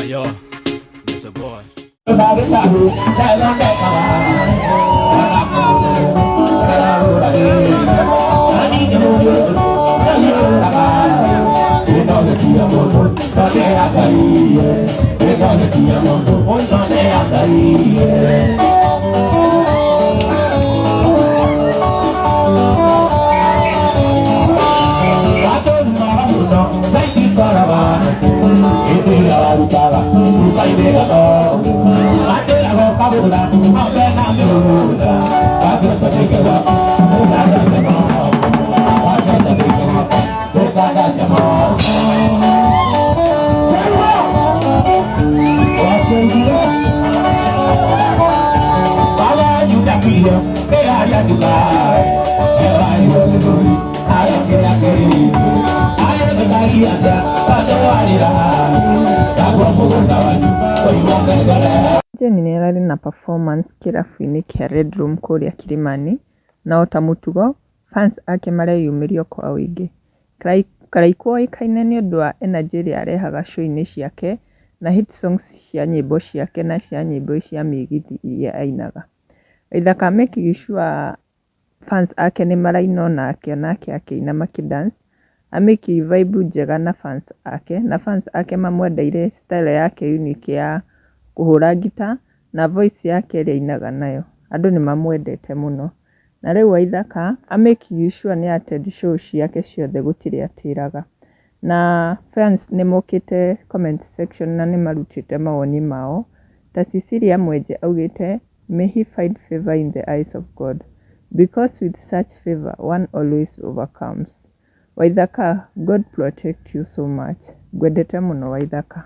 Yo, it's a boy. Jane nĩ ararĩ na performance kĩrabu-inĩ kĩa Red Room kũrĩa Kilimani, na ota mũtugo, fans ake mareyumĩria kwa ũingĩ. Karaikũ oĩkaine nĩũndũ wa energy ĩrĩa arehaga show-inĩ ciake na hit songs cia nyĩmbo ciake na cia nyĩmbo cia mĩgithi iria ainaga. Waithaka making sure fans ake nĩ maraina onake, onake akĩina makĩ dance, a make vibe njega na fans ake, na fans ake mamwendeire style yake unique ya kũhũra ngita na voice yake ĩrĩa ainaga nayo. Andũ nĩ mamwendete mũno. Na rĩu Waithaka a make sure nĩ attend show ciake ciothe gũtirĩ atĩraga. Na fans nĩ mokĩte comment section na nĩ marutĩte mawoni mao. Ta Cecilia Mwenje augĩte, "May he find favor in the eyes of God, because with such favor one always overcomes." Waithaka, God protect you so much. Ngwendete mũno, Waithaka.